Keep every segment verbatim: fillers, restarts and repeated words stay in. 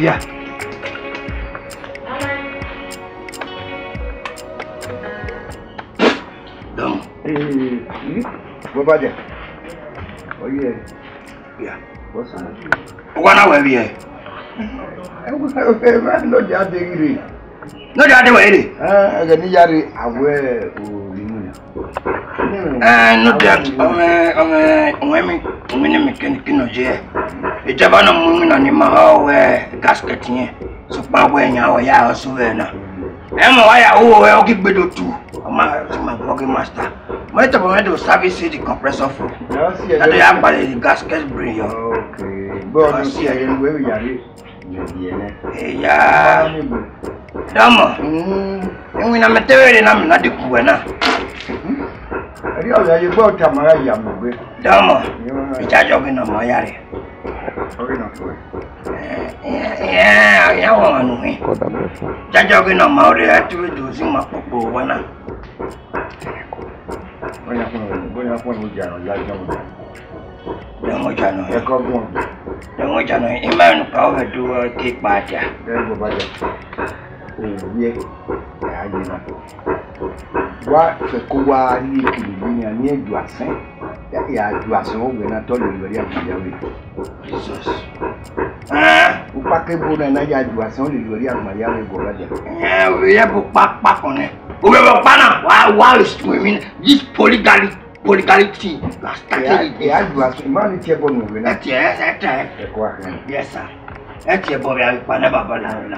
Yeah. Dọmọ. Eh, hmm? Baba dia. Oh, yeah. Yeah. What's up? Uwa na wẹ vbiẹ? Eh, eh, eh, no dia de ire. No dia de wẹ ire? Eh, ẹghẹ ne I ya rre, a wẹ o ri mu na. Eh, no dia, ọmọ, ọmọ, ọmọ mi, ọmọ ne mi kene kene ọ ye. Ijọba na mu mi na ni ma ha wẹ gasket yẹn. Sokpan wẹ yan wẹ ya ọsọ vbe na. Ẹ mọ wa ya wo wẹ ọ ghi gbe do tu. Ọ ma, ọ ma bọ ghi master. Mo tọ bọ mẹ do service the compressor flow. That day I buy the gasket bring yo. Okay. Bro, you see, I am where we are. Iya. Dọmọ. Mm. Iwinna mẹ te vbe rre na, mẹ na de ku wẹ na. Ẹdẹ ọvia ye gbe ọta ma gha ya mu gbe. Dọmọ. Yeah. Ijaja ọghe nọ ma ya rre. Ọghe nọ fo. Eh, eh, eh, ya wọn nu mi. Ijaja ọghe nọ ma rre, a te vbe do zi ma kpokpo wa na. Bóyá fún un, bóyá fún un, ó jẹ́ àrùn yá jẹun. Dọmọ jana. Ẹ kọ́ gún ọ̀gbìn. Dọmọ jana, ima nu pa ọvẹ do ke pa dia. Ẹ gbọ́ bá jà. Òwúyẹ, ẹ á yé na. Wa fẹ ko wa ri ekele vbe yan ni ẹdua sẹn. Ya, ya dua sẹn, ọ wẹ na tọ lele ọri agbọn ya vbe. Jesus. Eh? Ukpaka ebo na na ya dua sẹn, ọ lele ọri agbọn ya vbe guọghọ dia. Eh, ovbi ẹbọ kpakpa kọn nẹ. Ovbi ẹbọ kpa na, wa, wa, this polygamy, polygamy thing. Last time. Ya dua sẹn, ma ni tie ẹbọ nu ovbi na. Ẹ tie, ẹ, ẹ tie. Ẹ kọ akhin. Yes, sir. Ẹ tie ẹbọ vbe a kpa na baba la, la,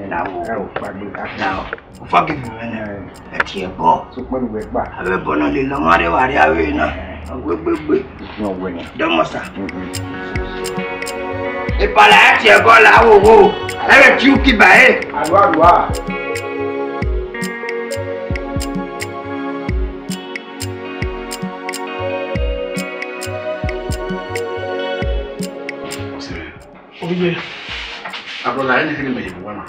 la, wo. Ẹ o kpagbe akhin. La o. Forgive me, man. Ẹ tie ẹbọ. Sokpan wẹ gba. Avbe ẹbọ na lele ọmwa rre wa rria vbe na. Ọ wẹ gbegbe. Ìfihàn wẹ ni. Dọmọ sa. Ìpàlà ẹ tie ẹbọ la wo wo. Ẹ vbe tie uki ba ẹre. Alua, alua. Oye. Abroda, anything me you wanna?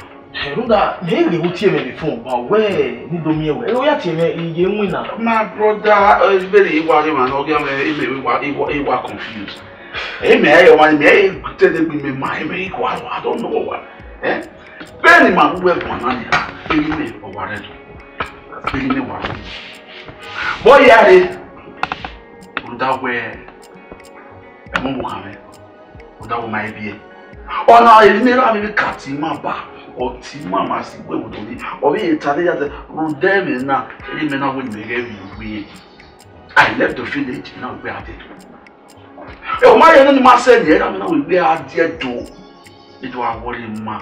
Rhunmwuda, mẹ i ghi ru tie mwẹ vbe phone, but wẹ ne I do miẹn wẹ, ọ ya tie mwẹ, I ye winna. My brother, uh, very, I wa ghi ma nọ, ọ ghi ma, I wa, I wa, I wa confused. Ẹ mẹ ẹ wa mẹ ẹ tede gbe mẹ ma, ẹ mẹ I wa, I don't know what. Eh? Bẹẹni ma wu ẹgbọn na nia, eni mẹ ọ wa rẹ do. Eni mẹ wa rẹ. Bọ ya re. Rhunmwuda wẹ, ẹ mọ mu khan mwẹ. Rhunmwuda wẹ ma i biẹ. Ọna eni mẹ ra vbe ka tie ima ba, ọ tie ima ma si wẹ vbe odọ ni. Ọ vbe ta de ya zẹ, rhunmwuda ẹmwẹ na, eni mẹ na wẹ ne imẹ ghẹ vbe iwe. I left the village, na wẹ a dẹ do. Ẹ, ọ ma rẹn ne ma sẹ ni, ẹ na mẹ na wẹ iwe a dẹ do. Ẹ do a wọrẹ ma,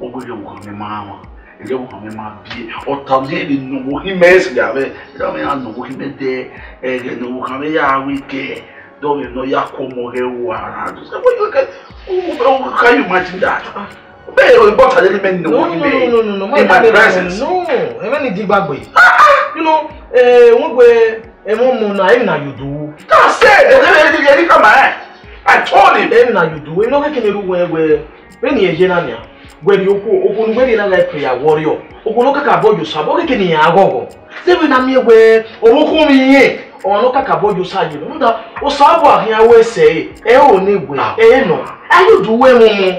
ọ wẹ ghẹ vbe okhan mwẹ ma mwa, ghẹ vbe okhan mwẹ ma biẹ. Ọ ta mwẹ ne nọ vbe okhin mwẹ sẹ ya vbe, ẹ na mẹ ya nọ vbe okhin mwẹ dẹ, ẹ ghẹ nọ vbe okhan mwẹ ya wẹ kẹ. Dọmwẹ ne ọ ya ku ọmọ ghẹ ru ara. Just, can you imagine that? Bẹ́ẹ̀ o, ìbọn tàdé ní mẹ́rin ni wọ́n ní mẹ́rin. No, no, no, no, no, in my presence. No, ẹ mẹ́rin di gbàgbé. You know, eh, wọ́n gbé ẹ̀wọ̀n mọ̀ náà, ẹ̀mí náà yóò dúró. That's it. Ẹ ní ká máa ẹ̀. I told him. Ẹ̀mí náà yóò dúró. Ẹ̀mí náà kékeré ru wẹ́wẹ́. Bẹ́ẹ̀ ni ẹ yé náà nìyà. Wẹ́ẹ̀rì okú, okú ni wẹ́ẹ̀rì náà láì prayer warrior. Okú ló kàkà bọ́ yòó sábọ́ kékeré nìyà àgọ́gọ́. Sẹ́fì náà mi wẹ́, ọ̀rọ̀ kún mi yẹn. Ọ̀rọ̀ ló kàkà bọ́ yòó sáyé. Ló dá, ó sábọ̀ àhín awọ ẹsẹ̀ ẹ̀, ẹ ò ní wẹ̀, ẹ nọ. Ayé òdùwẹ̀ wọn mọ.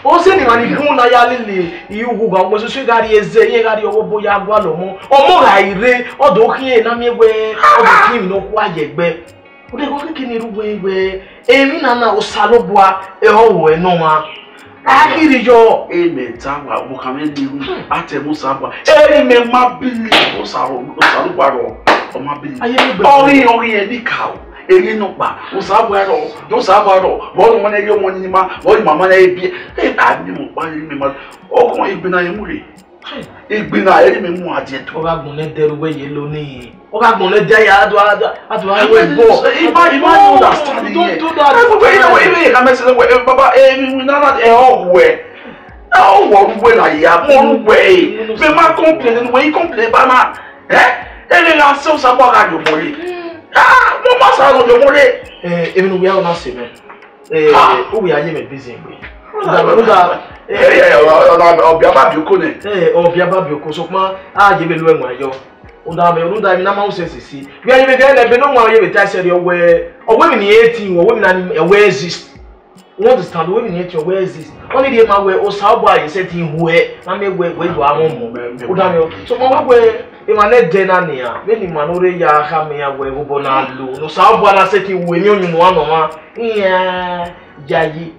Ó sì ní ìwà ní gún náà yá líle ìyúwú wa, ọmọ ṣoṣo gha rí ẹzẹ, yẹn gha rí ọwọ́ bóyá agbá lọ mọ́. Ọmọ rà ire, ọdọ kí ẹ náà mi wẹ, ọdọ kí mi náà kú àyẹ̀gbẹ́. Ó dẹ̀ kọ́ kékeré ní irú wẹ́wẹ́, èmi náà náà Osanobua, ẹ ọ̀wọ̀ ẹ náà wá. A kiri yọ. Amen. Tawa, mo kàn mí ní irú, àtẹ̀mú sábà. Èmi mẹ má bìlì, Osa-, Osanobua rọ, ọ má bìlì. Ayé ló gbẹ. Ọrin, ọrin ẹ ní ká o. Èyí nọ pa, Osanobua rọ, Osanobua rọ, bọ́ọ̀lù wọn ẹ yọ ọmọ ní ma, bọ́ọ̀lù màmá ẹ bí. Ẹ, àmì mo pa ní mi ma, ọkàn ìgbìnà yẹn mú rè. Ìgbìnà ẹ rí mi mú adìẹ tó. Ọ gha gbọnọ ẹdẹ ru wẹ ye lónìí. Ọ gha gbọnọ ẹdẹ ya, a do, a do, a do, a wẹ bọ. Ima, ima no understand. Don't do that. Ẹ, wẹ, wẹ, wẹ, wẹ, ka mẹ sẹ, wẹ, ẹ, baba, ẹ, mi, mi, nana, ẹ, ọ, wẹ. Ẹ, ọ, wọ, wẹ, na, ya, mo, wẹ. Mẹ ma complain, wẹ, complain, ba na. Ẹ, ẹ, lè la sẹ, Osanobua gha yọ mọ re. Ah, mo ma sa yọ mọ re. Ẹ, èmi ni wẹ, ọ na sẹ mẹ. Eh, ah, uwe a ye mẹ busy egbe. Uda, uda, eh, eh, eh, ọ, ọ, ọ, ọbia ba bioko nẹ. Eh, ọbia ba bioko, sokpan, a ye vbe lu ẹwaẹn yọ. Uda mẹ, uda mi na ma use sisi. Vbe a ye vbe gẹ nẹ, ebe ne ọmwa ye vbe ta ẹsẹ rriọ wẹ, ọ wẹ mi ni eighteen, ọ wẹ mi na ni, ẹ wẹ exist. You understand? Wẹ vbene etiọnrẹn exist. Ọni rhie ma wẹ Osanobua ye sẹtin huẹ, na miẹn wẹ, wẹ yo amwẹ ọmọ. U da miẹn? So, ma wẹ wẹ, emwa ne ẹdẹ na nian, vbene ima ne ọ rre ya khama iran wẹ, ẹghẹ obọ na lo, ne Osanobua na sẹtin hu emwi ọyunnuan nọ ọmwa, iran yayi.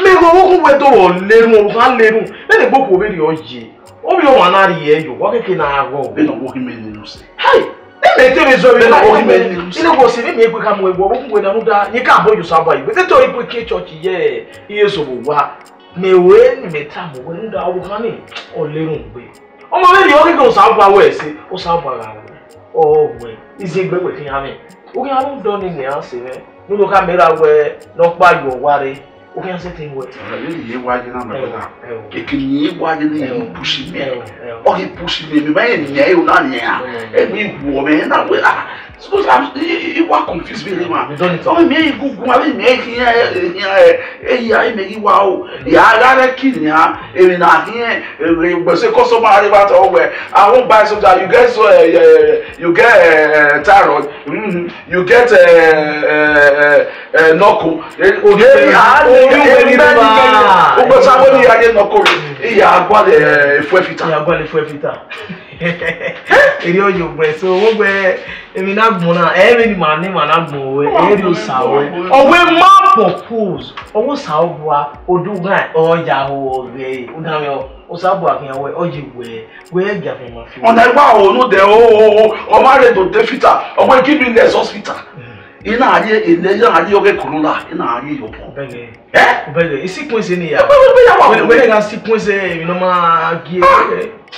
Mẹ ghe ọvbokhan wẹ do vbọ lerhun, ọvbokhan lerhun, vbene egbe okhuo vberriọ ye. Ovbi ọmwa na rhie yo, wa keke na ghọ. Vbene ọvbokhan mẹ nene use. Hai! Ẹ mẹ te vbe zọ vbe na, ọ ghi mẹ ne use. Ine wọ si vbe miẹn egbe khama wẹ, ọvbokhan wẹ na rhunmwuda, ne I ka bọ ye Osanobua igbe. Te ọ i kpe kie church ye, iye so vbe owa. Mẹ wẹ ne mẹ tama wẹ rhunmwuda ọvbokhan ni, ọ lerhun gbe. Ọmọ vberriọ ọ ghi ghe Osanobua wẹ ẹse, Osanobua gha wẹ, ọ wẹ, iziẹn egbe wẹ khian mwẹ. U khian rhunmwuda ọnii ne iran sẹ mwẹ, ne u do khama erha wẹ ne ọ kpa ye uwa rre. U khian sẹtin wẹ. Ẹ, vbene I ye wa ye na, my brother. Ẹ o. Ekene I ye wa ye na, I push me. Ẹ o, ẹ o. Ọ ghi push me, mẹ ma rẹn nian, ẹ o na nian. Ẹ o. Ẹ ghi wu mwẹ na wẹ, ah, suppose I, I, I wa confuse me, man. You don't need to. Ọ mẹ I gugu, I mẹ I khian, I khian, ẹ, ẹ ya, I mẹ ghi wa o. Ya gha rẹ ki nian, emwi na khian, ẹ, ẹ, gbese customer rre vbe ta wẹ, I won't buy something. You get so, ẹ, ẹ, you get, ẹ, ẹ, thyroid. Mm-hmm. You get, ẹ, ẹ, ẹ, ẹ, knuckle. Ẹ, o de, ẹ, a, o de, ẹ, ẹ, ẹ, ugbo sa wẹ ne I ya ye knuckle, I ya gualọ, ẹ, efuẹ fita. Ya gualọ efuẹ fita. Erriọ ye obọ, so, wo gbe, emwi na gbọn na, ẹ, vbene ima ne ima na gbọn wẹ, ẹ, erriọ Osa wẹ. Ọ wẹ ma propose, ọ wẹ Osanobua, odughan, ọ ya ho ọghẹ, u da miẹn, Osanobua khian wẹ, ọ ye wẹ, wẹ gia fian ma fi. Ọna i wa ho ne odẹ o, o, o, ọ ma rre do de fita, ọ wẹ give me less hospital. I na rhie, I na rhie ọghe corona, I na rhie ye obọ. Bẹghe. Eh? Bẹghe, I si kuen sẹ ne ya. Ebe, ebe, ya wa. Wẹ, wẹ gha si kuen sẹ, emwi ne ọ ma gie. Ah.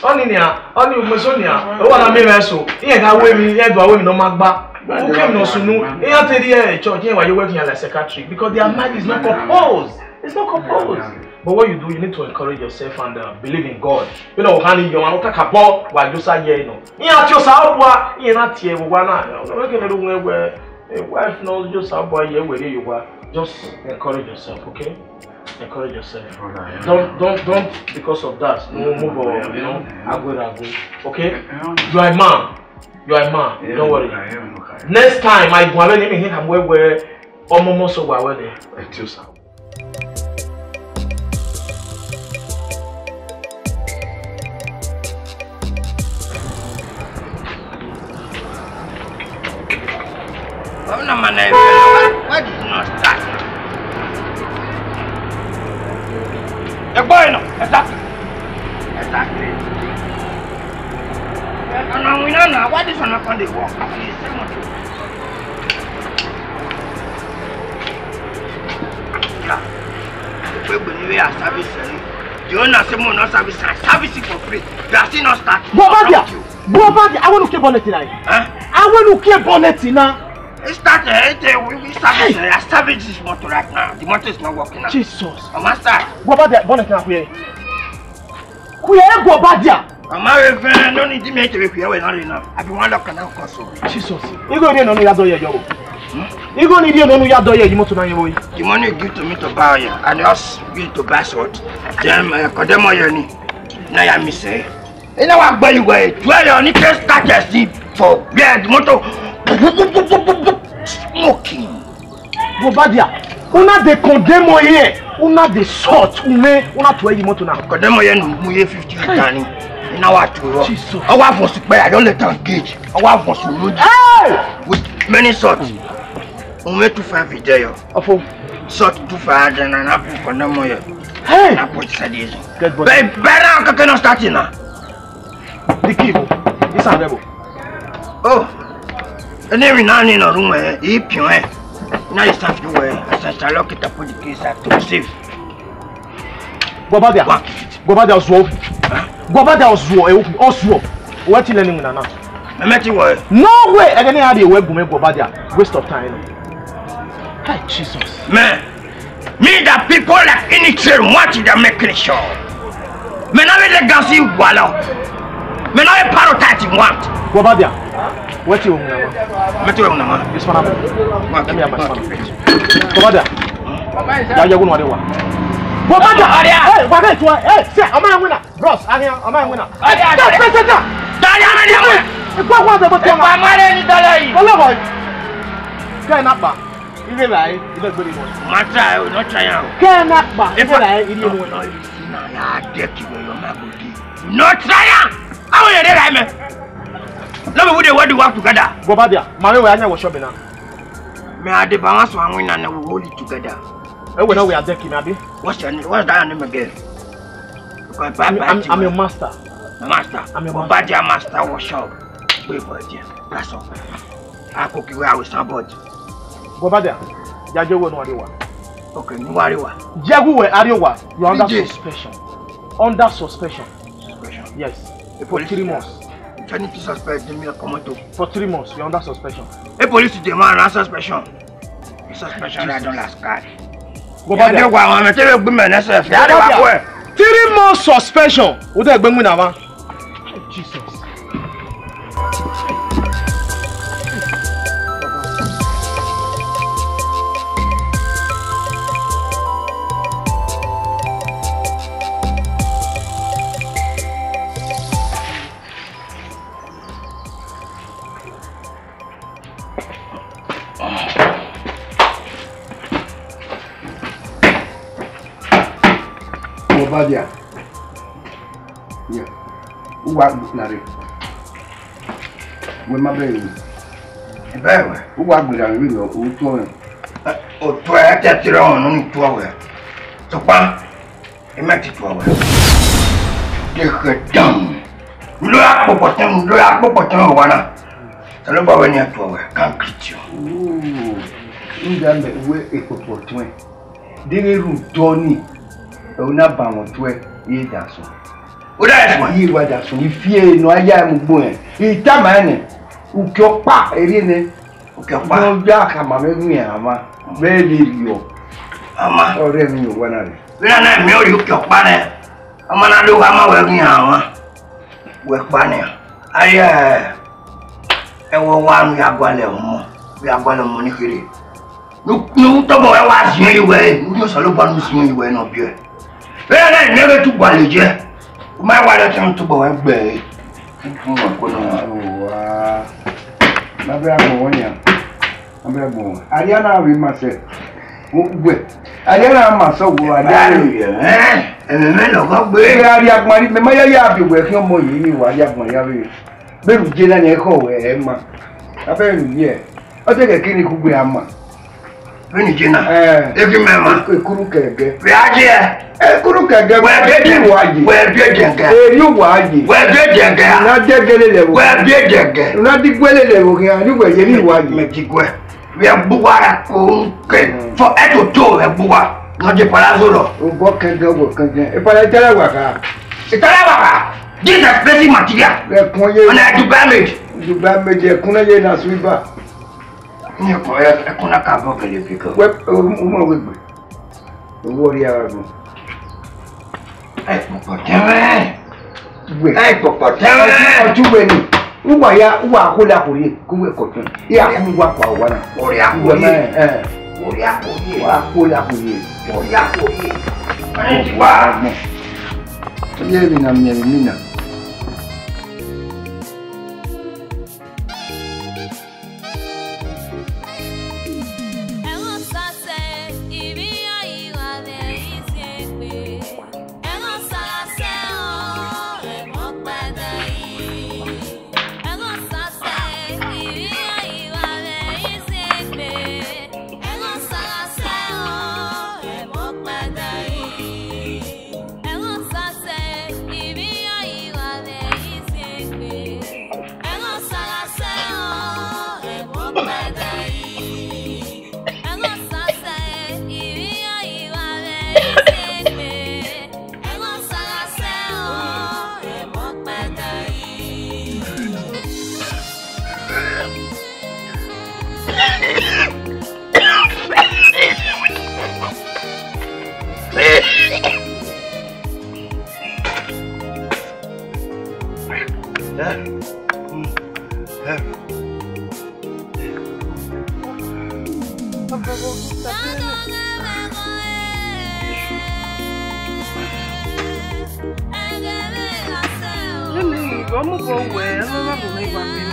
Ọnii nia, ọnii mẹ so nia. Ọ wa na miẹn mwẹ so. Iran gha wẹ emwi, iran do wẹ emwi ne ọ ma gba. Ukẹ emwi ne ọ sunu, iran te rhie church, iran wa ye wẹ khian like psychiatric because their mind is not composed. It's not composed. But what you do, you need to encourage yourself and, uh, believe in God. You know, ọvbokhan ni yọ, ọmwa ne ọ kakabọ, wa ye Osa ye nọ. Iran tie Osanobua, iran na tie vbe owa na. Ọ wẹ kene rhunmwuda wẹ, a wife ne ọ ye Osanobua ye wẹ rhie ye owa. Just encourage yourself, okay? Encourage yourself. Brother, yeah. Don't, don't, don't because of that. No move on, you know, agbera gbe. Okay? You are a man. You are a man. Don't worry. Next time, I go and let me hear where, where, ọmọ ọmọ so wa wẹ. Ẹ tie Osa. Governor man, eh, why, why did you not start? Egbe nọ, exactly. Exactly. Eh, and now we know now, why this one not come dey work? It's too much. Yeah. Egbe ni we are service, eh? The owner say mo no service, I service it for free. You are still not starting. Go back there. Go back there. I want to keep bonnet tonight. Huh? I want to keep bonnet now. It start, eh, it, eh, we, we service, eh, I service this motor right now. The motor is not working now. Jesus. Oh, master. Go back there. Bonnet now here. Kuye, go back there. Mama, Reverend, no need me to be here when I know. I be one lock and I'll call so. Jesus. You go there, no, no, you don't hear your. Hmm? You go there, no, no, you don't hear your motor now, you boy. The money you give to me to buy oil, and you ask me to buy salt. Then, uh, condemn oil, ni. Now you miss, eh? You know what, boy, you go, eh, twelve, you need to start your sleep for where the motor. Smoking. Go back there. Una dey condemn here. Una dey short. Una, una to your motor now. Condemn here, no, mu ye fifty litre ni. In our tour. Jesus. Our voice, but I don't let them gauge. Our voice, hey! With many sorts. Ume two five there, yo. Ofo. Salt two five, then I put condemn here. Hey! I put sadies. Get body. But, but now, I cannot start it now. The key, bro. It's a rebel. Oh, and every now and then, room, eh, he pion, eh. Now you start to, eh, as I start lock it up with the keys, I took safe. Go back there. Go back there, Ozuo. Go back there, Ozuo. Eh, Ozuo. What you learning now? I met you, what? No way. I can't have you. Go back there. Waste of time. Hi, Jesus. Man. Me, the people like any train want you to make it sure. Me now let Gansi wallow. Me now a parrot want. Go back there. What you want? What you want? This one. Let me have my son. Go back there. Yeah, you're going to. Go back there. Hey, go back there. Hey, say, I'm a winner. Bros, I am, I'm a winner. Stop, stop, stop, stop. Go, go, go, go, go. Go, go, go. Go, go, go. Ivbe evbare, I do gbe ne mẹ. Ma try o, no try am o. Kẹ na kpa, ivbe evbare, I rhie mu. No, no, na ya de ki wẹ yọ ma go di. No try am. Awo ye de ra mẹ. No be we dey work, dey work together. Go back there. Ma we we anya workshop na. Me and the balance one win and we hold it together. Eh, we no we are there, abi? What's your name? What's that name again? Because I'm, I'm, I'm your master. My master. I'm your master. Obadia master workshop. Wait for it. That's all. I cook you out with somebody. Go back there. Jaje we no arewa. Okay, no arewa. Jagu we arewa. You're under suspension. Under suspension. Suspension. Yes. For three months. If anything suspect, then me come out. For three months, you're under suspension. A police dey man na suspension. Suspension na don last guy. Go back there. Wa wan me te be gbe me na se. Ya de wa kue. Three months suspension. O de gbe mu na wa. Jesus. Obadia. Yeah. Uwa na re. Wẹ ma bẹghe emwi. Ebe wẹ. Uwa gberra vbe vberriọ, u tuọ mwẹ. Otuẹ ẹtẹtẹrẹ ọmọ ne u tuọ wẹ. Sokpan, I ma te tuọ wẹ. Deghẹ dan. U do ya kpokpọ tẹn, u do ya kpokpọ tẹn owa na. Osanobua wẹ ne I tuọ wẹ, kan Kristian. Ooh, u da mẹ wẹ ekpokpọ tuẹn. Deghẹ rhunmwuda ọnii, ọ na ba mwẹ otuẹ, I re dasun. U da suẹn? I re wa dasun, I fi ẹre nọ, a ya mu gbo rẹn. I tama ẹn nẹ, uki ọkpa erriọ nẹ. Uki ọkpa? Ne ọ ya khama mwẹ ghian mwa, vbe vberriọ. Ama. Ọrẹ emwi ne owa na rre. Vbene a na miẹn ori uki ọkpa nẹ, ọ ma na do gha ma wẹ ghian mwa. Wẹ kpa nian. A ya ẹvbo owa ne u ya gualọ ọmọ, u ya gualọ ọmọ ni kherhe. Ne u, ne u tobọ wẹ wa ziẹn ye uwẹ, ne u rhie Osanobua ne u ziẹn ye uwẹ ne ọ biẹ. Vbene a na miẹn vbe te u gualọ ye, u ma gualọ ọtẹn ne u tobọ wẹ gbe ẹre. Owa. Na bẹghe agbọn wẹ nian. Na bẹghe agbọn wẹ. Arria na vbe ma sẹ. Ugbẹ. Arria na ma sẹ, ugbẹ arria. Ẹmwẹ mẹ lọghọ gbe. Ugbẹ arria agbọn, mẹ ma ya ya bi uwẹ khian ọmọ ye ni wa arria agbọn ya vbe. Vbene u ye na, ne ẹkhọ ruẹ ma. Avbe ru ye. Ọ te ghẹ kene kugbe a ma. Vbene u ye na? Eh. Evi mẹ ma. Ekuru kẹgẹ. Vbe a ye? Ekuru kẹgẹ. Wẹ bi edẹgẹ. Wa ye. Wẹ bi edẹgẹ. Eri wa ye. Wẹ bi edẹgẹ. Na dẹgẹ lele ẹvbo. Wẹ bi edẹgẹ. Na diguẹ lele ẹvbo khian, ni wẹ ye ni wa ye. Mẹ diguẹ. Vbe ẹgbu uwa ra ko ke. Mm. For head to toe vbe ẹgbu uwa. Ne ọ ye palazzo lọ. Obọ kẹgẹ, obọ kẹgẹ. Epara itara wa kha. Itara wa kha. This expensive material. Ẹkun ye. Ọna Dubai made. Dubai made, ẹkun na ye na silver. Ni ko ẹkun na ka bọ kele biko. Wẹ, o, o mọ wegbe. Owó orí ara gbọn. Ẹ pọpọ tẹwẹ. Wẹ. Ẹ pọpọ tẹwẹ. Ọtún wẹ ni. Uwa ya, uwa ko la ko ye, ko wẹ ko tun. Ya ku wa pa wa na. Orí akuriye. Eh. Orí akuriye. Wa ko la ko ye. Orí akuriye. Ẹ ti wa. Ye mi na, mi na, mi na. Nene, vbe ọ mu obọ wẹ, ẹ ma vbe ne wa kpe.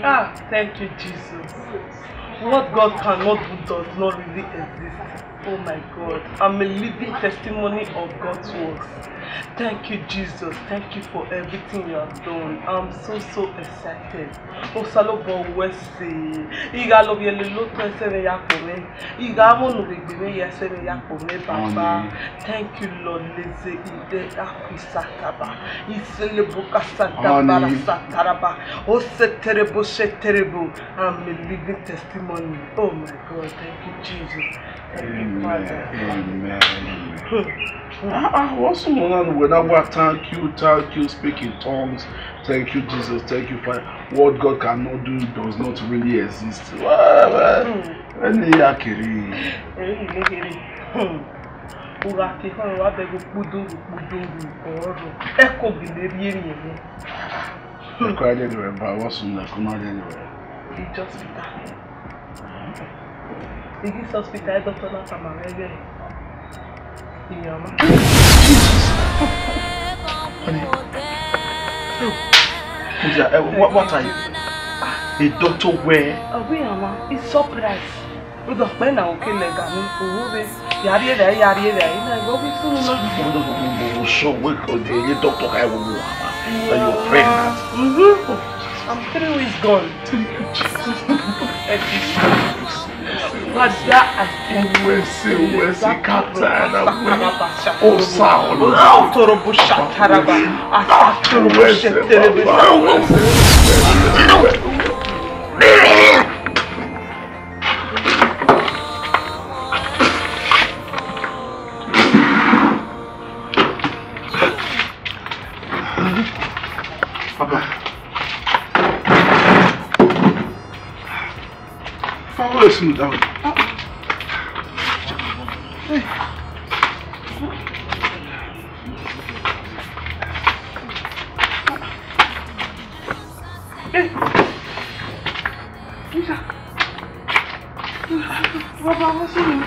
Ah, thank you, Jesus. What God cannot do does not really exist. Oh my God, I'm a living testimony of God's works. Thank you, Jesus. Thank you for everything you have done. I'm so, so excited. Osanobua wẹ sẹ, I gha lọ vbiẹ lele otọ ẹsẹ mwẹ ya kpọ mwẹ, I gha mwẹ unu vbe egbe mwẹ ya ẹsẹ mwẹ ya kpọ mwẹ, Baba. Amen. Thank you, Lord. Leze ide akhisakaba, iselebo kasadabara sataraba, oseterebo seterebo. I'm a living testimony. Oh my God, thank you, Jesus. Thank you, Father. Amen. Amen. Ah, ah, what's going on with that? What? Thank you, thank you, speak in tongues. Thank you, Jesus. Thank you, Father. What God cannot do does not really exist. Well, well, any yakiri. Ẹre I lele kherhe. U gha ke khọn, wa bẹghe okpudogho, okpudogho ọrọre. Ẹko gele rhie emwi ẹnrẹn. Ẹko a rhie ruẹ ba, what's going on? Ẹko na rhie ruẹ. I just be that. I ghi sẹ hospital, doctor na tama mwẹ wẹẹ, I yan ọmwa. Honey. What, what are you? A doctor where? Ọ wẹ I yan ọmwa, it's surprise. Rhunmwuda ọkpa na, ọ ke lẹga ne ovbi mwẹ ya rhie vbe, ya rhie vbe, I na ghe ovbi sunu nọ. Sure, wẹ ko de ye doctor ka wo wo. That your friend that. Mm-hmm. I'm three weeks gone. Thank you, Jesus. Father, I thank you. Wẹ sẹ, wẹ sẹ, kata na wẹ. Osa ọlọ. Torobo shataraba. Asa torobo sheterebe. Wẹ sẹ, wẹ sẹ, wẹ sẹ. Papa. Papa, let's sit down. Hey. Baba, what's wrong?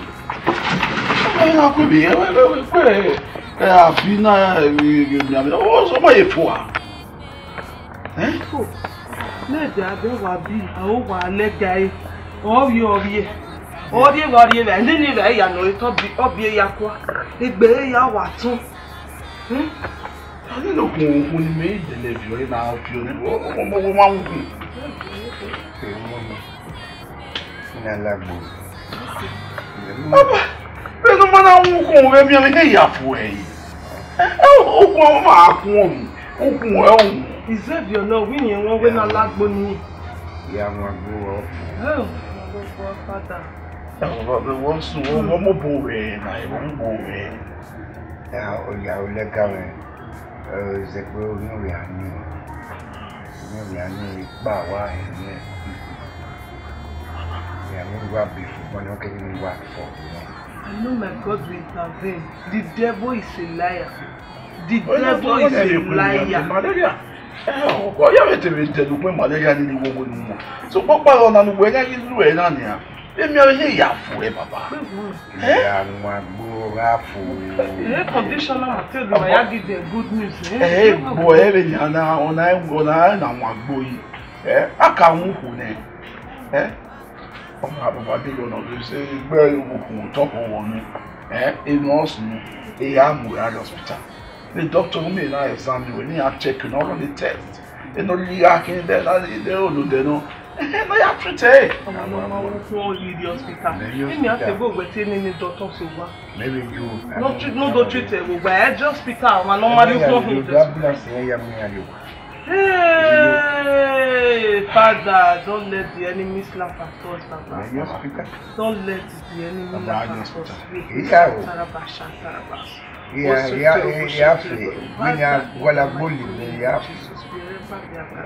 Ẹ na kwe bi, ẹ, ẹ, ẹ, ẹ, ẹ, abi na, ẹ, ẹ, ẹ, ẹ, ọ, ọ ma ye fua. Eh? Oh, ne ẹdẹ abẹ wa bi, a o wa lẹga ẹre. Ọ rhie, ọ rhie. Ọ rhie vbe, ọ rhie vbe, nene vbe ya nọ re te ọ bi, ọ bi ya kua. Egbe ya wa tọn. Hmm? A ghi ne okhuo, okhuo ne imẹ i dẹlẹ viọ, ọ na viọ nẹ, ọ, ọ, ọ, ọ ma wu. Ina lagbo. Baba, vbene ọ ma na wu okhuo vbe emianmwẹ ne ya fu ẹre. Okhuo ọ ma khuọnmwi, okhuo ẹ wu. Izẹvie nọ, wẹ iyẹn wọn wẹ na lagbo nii. Ya wan gbe uwẹ ọfo. Oh, my God, Father. Ẹ, baba, vbe wọ sunu, wọ, wọ mobọ wẹ na, wọ mobọ wẹ. Ya, oya, olẹga mwẹ, ẹ, zẹkpe orhiọn vbe a ni, orhiọn vbe a ni kpa wa hẹ mwẹ. Ya, ne uwa be fo, ne ọ keghi ne uwa fo. I know my God will intervene. The devil is a liar. The devil is a liar. Malaria. Ẹ, ọ ya vbe te vbe dẹdẹ ukpọn malaria ni ni wo wo ni wo. So, kpọkpa ọna ne uwẹ ya ghi lu ẹ na nia. Emianmwẹ hia ya fu ẹ, baba. Eh? Ya wan gbe gha fu. Eh, condition na ma tell you, I give them good news, eh? Eh, gbe ẹ vbe nia na, ọna, ọna na wan gbe yi. Eh, a ka wu hu nẹ. Eh? Ọmwa baba de lọ nọ vbe se gbe ẹ wu hu tọ kọ wọ nẹ. Eh, enu ọ sunu, e ya mu ra hospital. The doctor who made that exam, when he had check, you know, all the test. You know, you are in there, that they don't know, they know. No, you have to take. Ọmọ ne ọ ma wu khuọn yi rrie hospital. Emi a te gbe wẹ tie nene doctor so wa. Maybe you. No, tr-, no do treat ẹ vbe ogba. Ẹ je hospital, ọmwa ne ọ ma rrie khuọn hin. Ambulance yẹn ya mu yan rrie ogba. Hey, Father, don't let the enemies laugh at us, Baba. Don't let the enemy laugh at us. Ìyàwó. Ìyá, ìyá, ìyá fè, wíní agbọ́lá gbólì ní ìyá fè.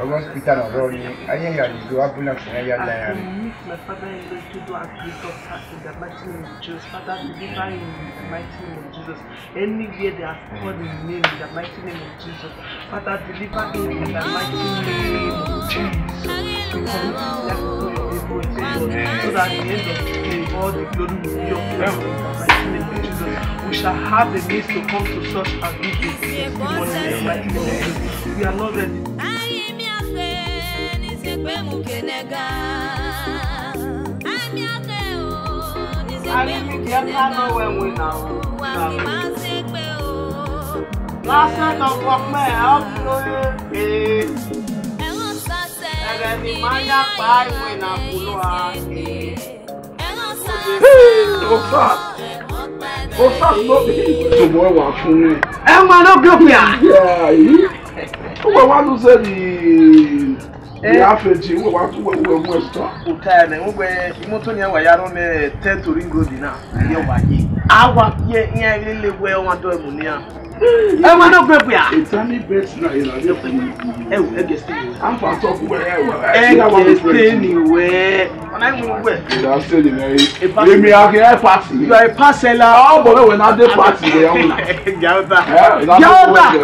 Ọgọ́ hospital náà rọ ni, ayé ìyá ni ìlú ambulance náà yá láyà ni. My father in law to do a great of tax in the mighty name of Jesus. Father, deliver him in the mighty name of Jesus. Anywhere they have called his name in the mighty name of Jesus. Father, deliver him in the mighty name of Jesus. We commit his life into your able hands, so that at the end of the day, all the glory will be of you in the mighty name of Jesus. We shall have the means to come to church and give the testimony in the mighty name of Jesus. We are not ready. Lásán ọkọ ọkpẹ ọkùnrin ee. Ẹghẹ ne ima ya kpa iwẹ na khulo a ee. Osa, osa no be tomorrow wa fun. Ẹ ma no gbe okpia. Yeah, uwe wa do say the the average, uwe wa, uwe, uwe mu extra. Ota ẹmẹ, uwe imoto ni wa ya rọ nẹ ten to ring road na, ye wa ye. A wa ye, iran lele wẹ ọmwa do emu nian. Ẹ ma no gbe okpia. Eternal best na, ira ye. Ẹ wo, ẹ gẹ stay. I'm for talk wẹ, ẹ wo. Ẹ gẹ stay ni wẹ. Ọna mu wẹ. Ira stay ni wẹ. Èmi a kì í party. You are a parceller. Ọ bọ̀ wẹ̀ na dé party rẹ̀ ọ̀hún. Gauta. Ẹ, ira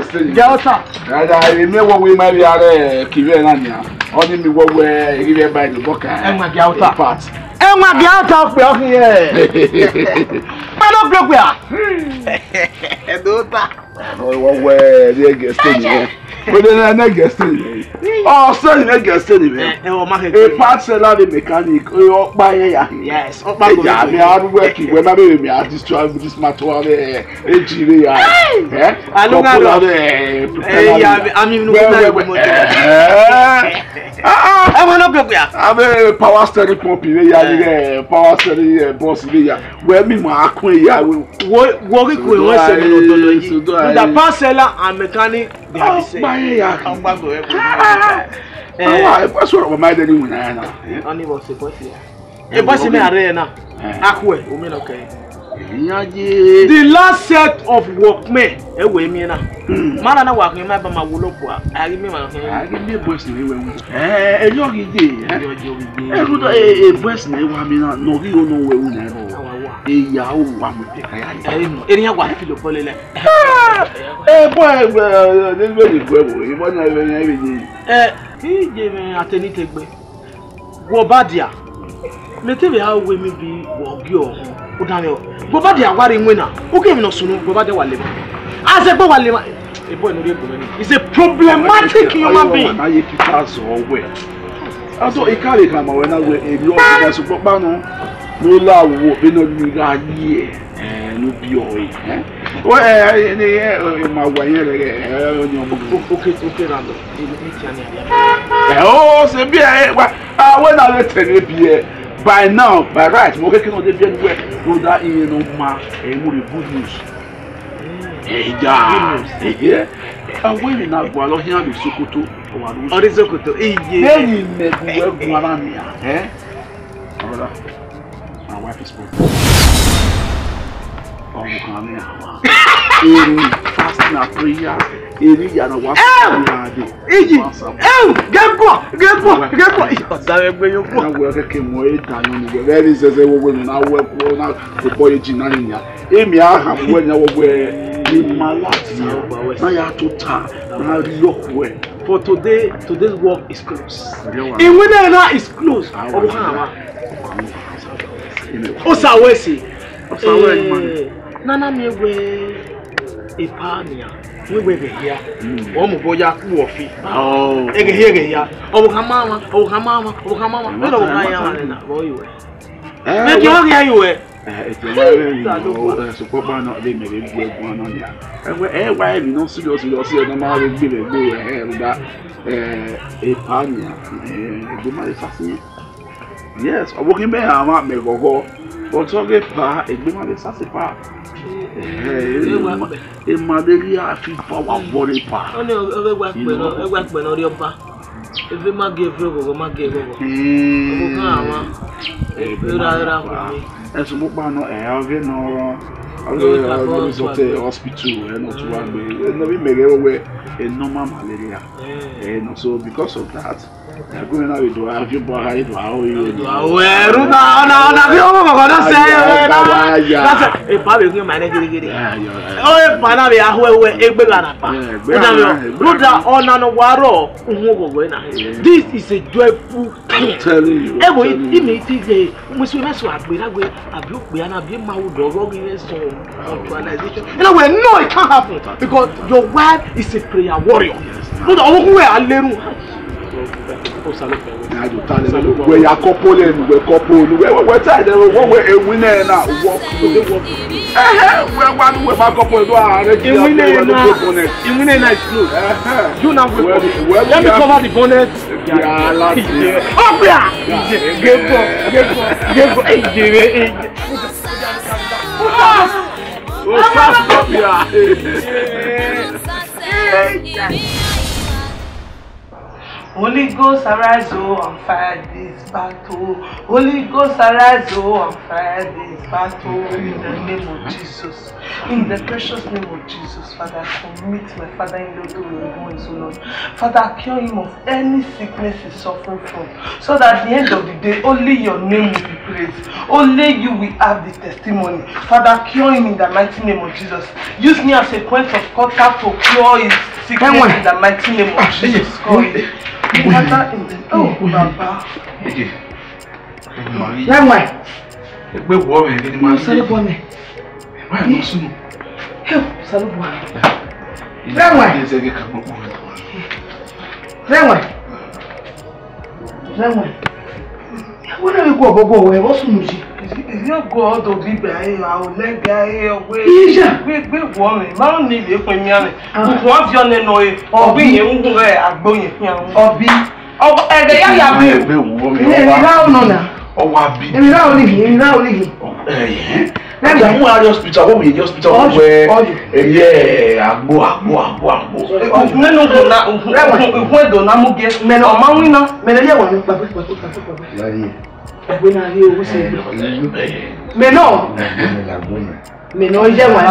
stay ni wẹ. Gauta. Gauta. Ẹ̀dá, èmi wọ wí máa rí ara ẹ̀ kì í rẹ̀ náà nìyà. Ọ ní mi wọ wẹ, èyí rẹ̀ báyìí ló bọ̀ ká. Ẹ ma Gauta. Party. Ẹ ma Gauta pé ọ kì í yẹ. Ẹ ló gbé pé à. Ẹ dó ta. Wọ́n wẹ́ ẹ̀rí ẹ̀gẹ̀ stéènì yẹn. Wọ́n dé náà ẹ̀gẹ̀ stéènì yẹn. Ọ stéènì ẹ̀gẹ̀ stéènì yẹn. Ẹ, ẹ, ọ ma kẹ. A part seller, the mechanic, ọ pa yẹn ya. Yes, ọ pa. Ẹ yà mí arúgbó ẹ̀kì wẹ́ má bèrè mi, I destroy this matter wà bẹ́ẹ̀, ẹ jí rẹ ya. Ẹ? Alo nga kọ́pù lọ. Ẹ, ẹ, ya, àmì inú kúta ẹ̀ wọ́n mọ̀. Ẹ, ẹ. Ẹ wọ́n náà gbẹ̀gbẹ̀ à. Abẹ́ power steering pump rẹ ya ni, ẹ, power steering, ẹ, bus rẹ ya. Wẹ́ mi mọ̀ akún ẹ ya wẹ́. Wo, wo rí kò wọ́n ṣe mi lọ́dọ̀ lọ yìí. With the part seller and mechanic, they are the same. Ọgbà yẹn ya. Ọgbà gbọ̀ ẹ kò ní. Àwọn àìpẹ́ sọ̀rọ̀ ọmọ ẹ̀dẹ̀ ni wọ́n náà náà. Wọ́n ní wọ́n ṣe pọ́sì yẹn. Ẹ bọ́ sí mi àárẹ̀ yẹn náà. Ẹ. Akú ẹ̀, omi náà kẹ́. Ìyẹn ajé. The last set of workmen. Ẹ wẹ̀ mí náà. Hmm. Mara na wa khin ma ba ma wo lo bua. A ri mi ma khin. A ri mi boys ni we wu. Eh, e yo gi de, eh. Yo, yo gi de. E ru do, e, e boys ni wa mi na, no gi o no we wu na ro. Awa wa. E ya o wa mu te ka ya. E no, e ni ya wa fi lo bole le. Eh, boy, eh, this way you go, e bo na we na we ni. Eh, ki je me ateni te gbe. Wẹ Ọbadia, mẹ te vbe a wẹ emwi bi wẹ ọ gie ọhọn, u danmwẹ ọ. Wẹ Ọbadia wa rre iwinna, u ke emwi ne ọ sunu, wẹ Ọbadia wa lema. Azẹgbe wa lema. A boy ne u rhie ebo mwẹ ni is a problematic human being. Na ye Peter zọ wẹ. Ọtọ, I ka vbe khama ruẹ na wẹ, emwi ọ rhie na sokpan kpa nọ, ne u la wo vbene ọ ghi gha ye. Eh, ne u biẹ ọre, eh? Wẹ, eh, eh, eh, eh, ma wa yẹn rẹ, eh, eh, ọyọn. O, o, oke, oke ra lọ, e, e, e, tian ni a. Eh, o, se biẹ, eh, wa, a, wẹ na vbe tẹ ne biẹ. By now, by right, mo keke nọ de biẹ nuẹ, no da iye no ma, eh, mo re good news. Eh, ja. Good news. Eh, eh. A wẹ ni na gua lọ hian vbe Sokoto, ọ wa lu. Ọ rre Sokoto, iye. Eyi mẹ gu wẹ guan na nia, eh? My brother, my wife is pregnant. Ọmọ kan ni àwa. Eri fasting and prayer. Eri yana wa fún ìyá àdé. Iji. Ewu, gẹgbọ, gẹgbọ, gẹgbọ. Ọ̀dà rẹ gbé yóò pọ̀. Ẹ wọ kẹkẹ mọ ẹ dànù ni wẹ. Very sẹsẹ wo wẹ na wẹ kú na kò bọ yé jìnnà nìyà. Èmi a hàn wẹ na wọ wẹ ni ma láti yà. Na ya tó ta, na rí ọkọ ẹ. For today, today's work is closed. Ìwé náà náà is closed. Ọmọ kan àwa. O sa wẹ si. O sa wẹ, eh, man. Nana mi wẹ epa nia. Mi wẹ ghe hia. Mm. Ọ mu bọ ya ku ọfi. Oh. Eghe hia, eghe hia. Ọ bu khama ma, ọ bu khama ma, ọ bu khama ma. Mẹ lọ bu khama ya ma na. Bọ iwẹ. Eh, mẹ ki ọ ghi ayo ẹ. Eh, ètò ìwà rẹ̀ yìí, eh, sọpọ́ bá náà lè mẹ̀rẹ̀ gbé ẹ̀gbọ́n náà ni. Ẹ wẹ, ẹ wá ẹ̀mí náà serious, serious, ẹ̀ náà máa rí gbé rẹ̀ gbé rẹ̀, ẹ̀, ẹ̀, ẹ̀, epa nia, ẹ̀, ẹ̀gbọ́n máa lè sá sí yẹn. Yes, ọwọ́ kí n bẹ́ẹ̀ àwọn àmì ẹ̀kọ́kọ́. But ọ ghe ba, egbe ma vbe sase ba. Eh, eh, eh, wa ma, kpẹ. E malaria fever wa worry ba. Ọnii ọ ghe wa kpẹ nọ, ẹ wa kpẹ nọ rrie ọba. Eve ma gie eve, oghọghọ ma gie oghọghọ. Hmm. Ọghọghọ a wa. Eh, egbe ma vbe sase ba. Ẹ sẹ ọkpa nọ, ẹ, ọ ghe nọ, ọ ghe, ọ ghe result hospital, ẹ nọ tu wa gbe. Ẹ nọ vbe mẹ ghẹ wẹ, a normal malaria. Eh. Ẹ nọ, so because of that, ẹgọmwẹ na vbe do a viọ obọ a gha do a ro iro. Wẹ rhunmwuda, ọna, ọna vbe ọmọ mọgọ na sẹ, ẹ, na, na sẹ, eba vbe ghi ma nẹ ghereghere. Ọ eba na vbe a hu ẹwẹ egbe gha na pa. Rhunmwuda, ọna nọ wa rrọọ, uhunmwu oghọghọ na. This is a joyful thing. I'm telling you, I'm telling you. Ẹ wo, ime iti ghe, mo sọ na sọ agbe na gbe, abi okpia na, abi ma wo do ro ghi some actualization. You know, well, no, it can't happen because your wife is a prayer warrior. Yes. Rhunmwuda, ọmọ kun wẹ a le run. Wẹ ya couple, wẹ couple, wẹ, wẹ, wẹ ta ẹdẹ, wẹ, wẹ, ewin nẹ na, wọ. Ẹhẹ, wẹ wa nu wẹ ma couple do a rẹ. Ewin nẹ na, ewin nẹ na is close. Ẹhẹ. You now wake up. Let me cover the bonnet. Yeah, last year. Ọgbia. Gebo, gebo, gebo. Ejere, ejere. Holy Ghost, arise, oh, and fight this battle. Holy Ghost, arise, oh, and fight this battle in the name of Jesus. In the precious name of Jesus, Father, I commit my father-in-law to your hands, O Lord. Father, cure him of any sickness he's suffering from, so that at the end of the day, only your name will be praised. Only you will have the testimony. Father, cure him in the mighty name of Jesus. Use me as a point of contact to cure his sickness in the mighty name of Jesus. Cure him. Father, in the, oh, Baba. Rẹwẹn. Egbe wọ mwẹ, gidi ma. Osanobua mẹ. Why no sunu? Help, Osanobua. Rẹwẹn. Rẹwẹn. Rẹwẹn. Wẹ na vbe gu ọbọbọ wẹ, vbọ sunu yi? Iyọ gu ọdọ bibe a, a o lẹga e ọghe. Iya. Gbe, gbe wọ mwẹ, ma ru ni vbe khuẹ mianmwẹ. Ah. Ukhun aviọ nẹ nọ e, ọghe iyẹn ughun rẹ agbo yẹn khian. Ọbi. Ọ, ẹghẹ ya ya bi. Ebe wo mi. Emwi ra nọ na. Ọ wa bi. Emwi ra ni hi, emwi ra ni hi. Eh. Mẹ mu a hospital, wo mi hospital, wo wẹ. Eye, agbo, agbo, agbo, agbo. Nenu ko na, ukhun do na mu gie. Mẹ nọ ma win na. Mẹ nọ ye wa ni pagbe, pagbe, pagbe, pagbe. Pagbe na ye owo se. Mẹ nọ. Mẹ nọ ye wa ni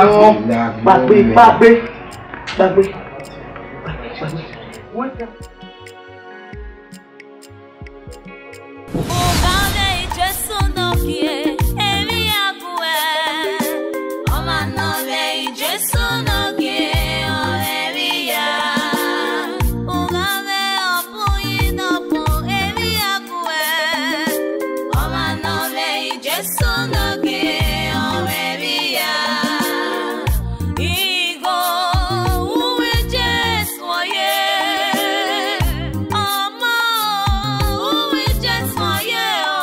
pagbe, pagbe, pagbe, pagbe. Ughẹ vbe Jesu nọ gie emwi ya guẹ, ọmwa nọ vbe Jesu nọ gie ọmwa emwi ya. Ughẹ vbe ọbun yi nọ bun emwi ya guẹ, ọmwa nọ vbe Jesu nọ gie ọmwa emwi ya. Igho uwu Jesu. Ọma, uwu Jesu ọye o,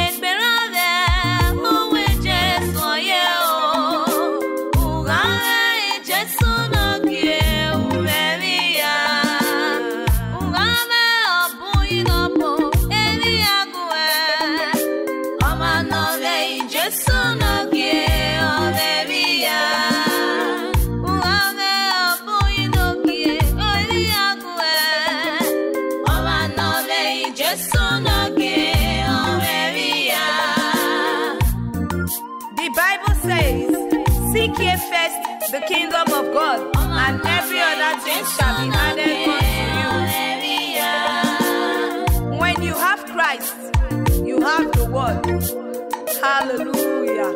egbe ra vbe uwu Jesu ọye o, ughẹ vbe Jesu nọ gie uwu emwi ya, ughẹ vbe ọbun yi nọ bun emwi ya guẹ, ọmwa nọ vbe Jesu nọ gie ọmwa emwi ya. Ughẹ vbe ọbun yi nọ gie ọmwa emwi ya guẹ, ọmwa nọ vbe Jesu nọ gie ọmwa emwi ya. The Bible says, "Seek ye first the kingdom of God, and every other thing shall be added unto you." When you have Christ, you have the world. Hallelujah.